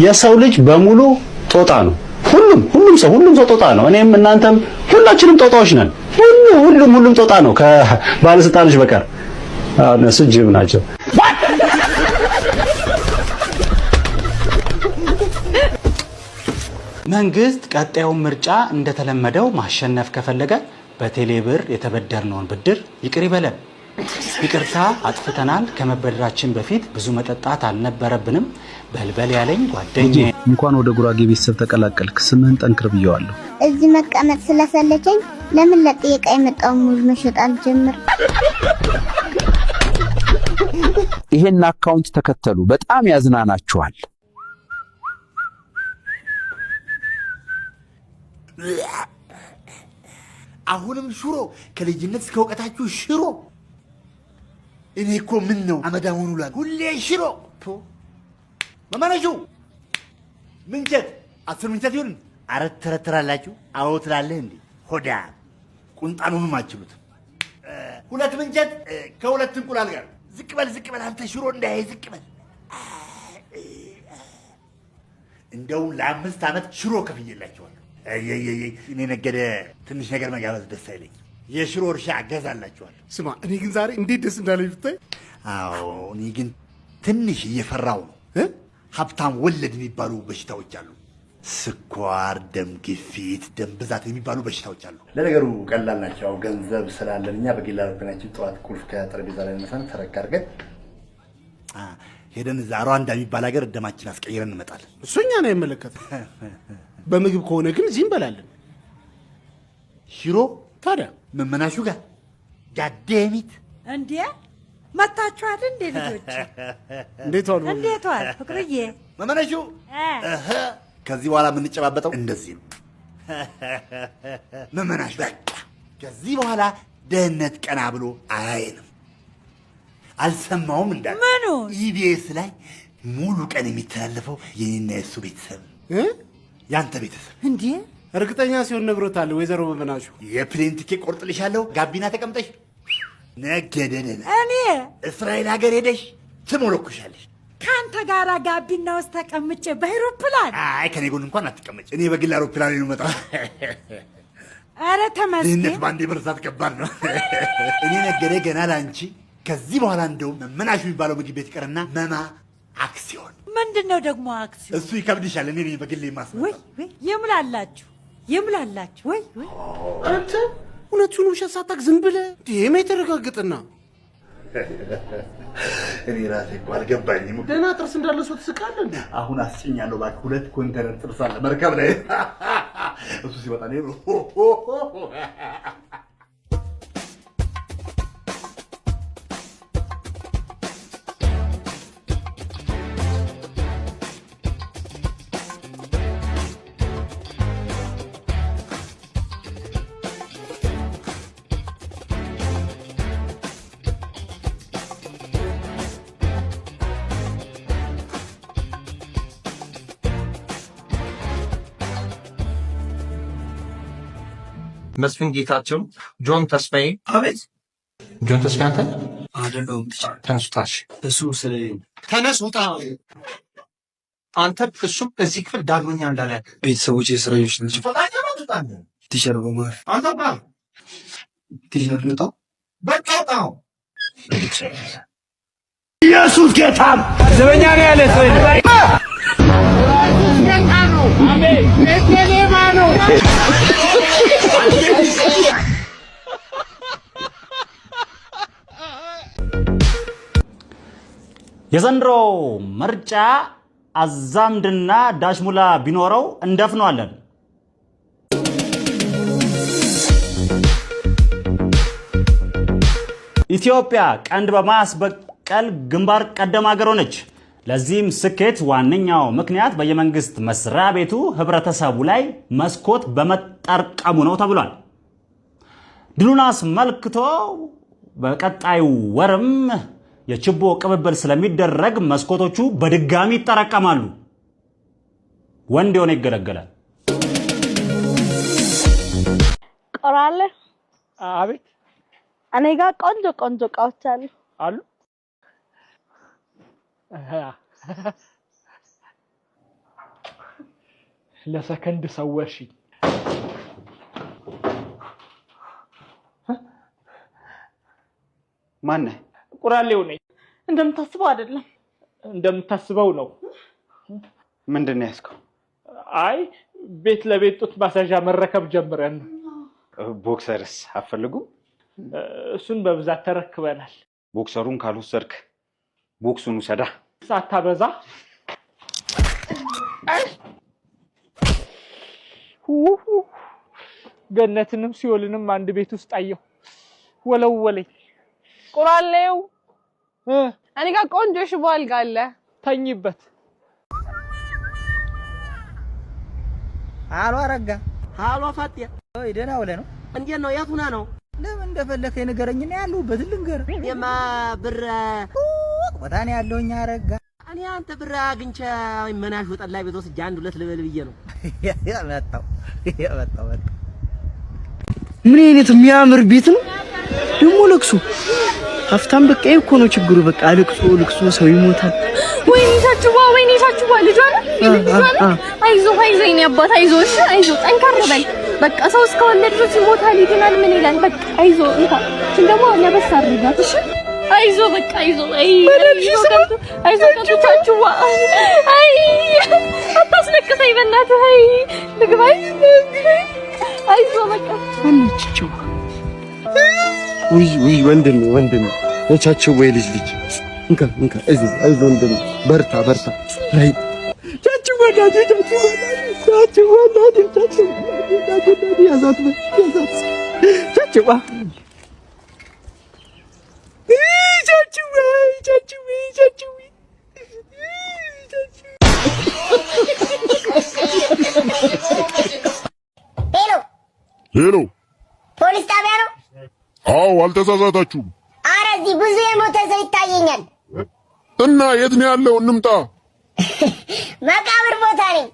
የሰው ልጅ በሙሉ ጦጣ ነው። ሁሉም ሁሉም ሰው ሁሉም ሰው ጦጣ ነው። እኔም እናንተም ሁላችንም ጦጣዎች ነን። ሁሉ ሁሉም ሁሉም ጦጣ ነው ከባለስልጣኖች በቀር። እነሱ ጅብ ናቸው። መንግስት ቀጣዩን ምርጫ እንደተለመደው ማሸነፍ ከፈለገ በቴሌብር የተበደርነውን ብድር ይቅር ይበለን። ይቅርታ አጥፍተናል። ከመበደራችን በፊት ብዙ መጠጣት አልነበረብንም። በልበል ያለኝ ጓደኛዬ። እንኳን ወደ ጉራጌ ቤተሰብ ተቀላቀልክ። ስምህን ጠንክር ብየዋለሁ። እዚህ መቀመጥ ስለሰለቸኝ ለምን ለጥየቃ የመጣውን ሙዝ መሸጥ አልጀምር? ይሄን account ተከተሉ፣ በጣም ያዝናናችኋል። አሁንም ሽሮ፣ ከልጅነት እስከ እውቀታችሁ ሽሮ። እኔ እኮ ምን ነው አመዳም ሆኑ ላል ሁሌ ሽሮ። መመነሹ ምንቸት 10 ምንቸት ይሁን አረት ተረትራላችሁ። አዎ ትላለህ እንዴ ሆዳ ቁንጣኑንም አችሉት። 2 ምንቸት ከሁለት እንቁላል ጋር። ዝቅ በል ዝቅ በል አንተ ሽሮ እንዳይ ዝቅ በል። እንደው ለ5 ዓመት ሽሮ ከፍዬላችኋለሁ። እኔ ነገደ ትንሽ ነገር መጋበዝ ደስ አይለኝ። የሽሮ እርሻ እገዛላችኋለሁ። ስማ እኔ ግን ዛሬ እንዴት ደስ እንዳለኝ ብታይ። አዎ እኔ ግን ትንሽ እየፈራው ነው። ሀብታም ወለድ የሚባሉ በሽታዎች አሉ። ስኳር፣ ደም ግፊት፣ ደም ብዛት የሚባሉ በሽታዎች አሉ። ለነገሩ ቀላል ናቸው። ያው ገንዘብ ስላለን እኛ በግል አውሮፕላናችን ጠዋት ቁልፍ ከጠረጴዛ ላይ ነሳን ተረክ አድርገን ሄደን እዛ ሩዋንዳ የሚባል ሀገር ደማችን አስቀይረን እንመጣለን። እሱ እኛን አይመለከትም። በምግብ ከሆነ ግን እዚህ እንበላለን። ሽሮ ታዲያ መመናሹ ጋር ጋደሚት እንዴ መታችኋል እንዴ ልጆች? እንዴት ዋሉ? እንዴት ዋል ፍቅርዬ? መመናሹ ከዚህ በኋላ የምንጨባበጠው እንደዚህ ነው። መመናሹ በቃ ከዚህ በኋላ ደህንነት ቀና ብሎ አያየንም። አልሰማውም እንዳለ ምኑ? ኢቢኤስ ላይ ሙሉ ቀን የሚተላለፈው የኔና የሱ ቤተሰብ ያንተ ቤተሰብ እንዴ? እርግጠኛ ሲሆን ነግሮታል ወይዘሮ መመናሹ። የ plane ticket ቆርጥልሻለሁ፣ ጋቢና ተቀምጠሽ ነገደደና እኔ እስራኤል ሀገር ሄደሽ ትሞለኩሻለሽ። ካንተ ጋራ ጋቢና ውስጥ ተቀምጬ በአውሮፕላን? አይ ከኔ ጎን እንኳን አትቀመጭ፣ እኔ በግል አውሮፕላን ነው የምመጣው። ኧረ ተመስገን። ድህነት ባንዴ መርሳት ከባድ ነው። እኔ ነገደ ገና ላንቺ ከዚህ በኋላ እንደውም መመናሹ የሚባለው ምግብ ቤት ይቀርና መማ አክሲዮን። ምንድነው ደግሞ አክሲዮን? እሱ ይከብድሻል። እኔ ነኝ በግል የማስመጣው። ወይ ወይ ይምላላችሁ ይምላላችሁ። ወይ ወይ አንተ እውነቱን ውሸት ሳታውቅ ዝም ብለህ ይሄ የተረጋገጠና እኔ ራሴ እኮ አልገባኝም። ደህና ጥርስ እንዳለ ሰው ትስቃለህ እንዴ? አሁን አስጭኛለሁ እባክህ። 2 ኮንቴነር ጥርስ አለ መርከብ ላይ። እሱ ሲመጣ እኔ መስፍን ጌታቸው፣ ጆን ተስፋዬ። አቤት። ጆን ተስፋዬ አንተ አይደለሁም። ተነሱ፣ ታች እሱ ስለሌለ ተነስ፣ ውጣ። አንተ እሱም እዚህ ክፍል ዳግመኛ እንዳለ ቤተሰቦች የእስረኞች ናቸው። teacher በማር አንተ ውጣ። teacher ልውጣ። በቃ ውጣ። ኢየሱስ ጌታ ዘበኛ ነው ያለ ሰው ኢየሱስ ጌታ ነው። አሜን። ሌባ ነው። የዘንድሮ ምርጫ አዛምድና ዳሽሙላ ቢኖረው እንደፍነዋለን። ኢትዮጵያ ቀንድ በማስበቀል ግንባር ቀደም ሀገር ሆነች። ለዚህም ስኬት ዋነኛው ምክንያት በየመንግስት መስሪያ ቤቱ ህብረተሰቡ ላይ መስኮት በመጠርቀሙ ነው ተብሏል። ድሉን አስመልክቶ በቀጣዩ ወርም የችቦ ቅብብል ስለሚደረግ መስኮቶቹ በድጋሚ ይጠረቀማሉ። ወንድ የሆነ ይገለገላል። ቆራለ አቤት። እኔ ጋር ቆንጆ ቆንጆ እቃዎች አሉ። አሉ? ለሰከንድ ሰወርሽኝ። ማነህ? ቁራሌው ነኝ። እንደምታስበው አይደለም። እንደምታስበው ነው። ምንድን ነው ያዝከው? አይ፣ ቤት ለቤት ጡት ማስያዣ መረከብ ጀምረን ነው። Boxer ስ አትፈልጉም? እሱን በብዛት ተረክበናል። Boxer ኡን ካልወሰድክ ቦክሱን ውሰዳ። ሳታበዛ። ገነትንም ሲኦልንም አንድ ቤት ውስጥ አየሁ። ወለወለኝ። ቁራሌው፣ እኔ ጋር ቆንጆ ሽቦ አልጋ አለ። ተኝበት። አሎ አረጋ፣ አሎ ፋጤ፣ ወይ ደህና ውለህ ነው? እንዴት ነው? የት ሁነህ ነው? ለምን እንደፈለከ ንገረኝና ያለሁበትን ልንገርህ። እኔማ ብር ቦታ ነው ያለሁኝ አረጋ። እኔ አንተ ብር አግኝቼ መናሹ ጠላ ቤት ወስጄ አንድ ሁለት ልበል ብዬ ነው። መጣሁ መጣሁ መጣሁ። ምን አይነት የሚያምር ቤት ነው ደግሞ! ለቅሶ ሀብታም በቃ እኮ ነው ችግሩ። በቃ ልቅሶ ልቅሶ ሰው ይሞታል። ወይኔ ቻችዋ፣ ወይኔ ቻችዋ፣ ልጇ ነው የልጅ ልጇ ነው። አይዞህ አይዞህ የኔ አባት አይዞህ፣ እሺ አይዞህ፣ ጠንከር በል። በቃ ሰው እስከወለደ ድረስ ይሞታል፣ ይድናል፣ ምን ይላል። በቃ አይዞህ። እንካ እችን ደግሞ ለበስ አድርጋት፣ እሺ አይዞህ፣ በቃ አይዞህ። አይ አይዞህ ከብቱ ቻችዋ፣ አይ አታስለቅሰኝ በእናትህ። አይ ልግባ፣ አይዞህ በቃ። ውይ ውይ፣ ወንድሜ ወንድሜ፣ የቻቸው ወይ ልጅ ልጅ፣ እንካ እንካ፣ አይዞህ አይዞህ ወንድሜ፣ በርታ በርታ። ላይ ቻቸው ወዳጄ፣ ቻቸው ቻቸው ወዳጄ፣ ቻቸው ወዳጄ፣ ያዛት ያዛት፣ ቻቸው ቻቸው ቻቸው ቻቸው። ሄሎ። ሄሎ። ፖሊስ ጣቢያ ነው? አዎ፣ አልተሳሳታችሁም። አረ እዚህ ብዙ የሞተ ሰው ይታየኛል። እና የት ነው ያለው? እንምጣ። መቃብር ቦታ ነኝ።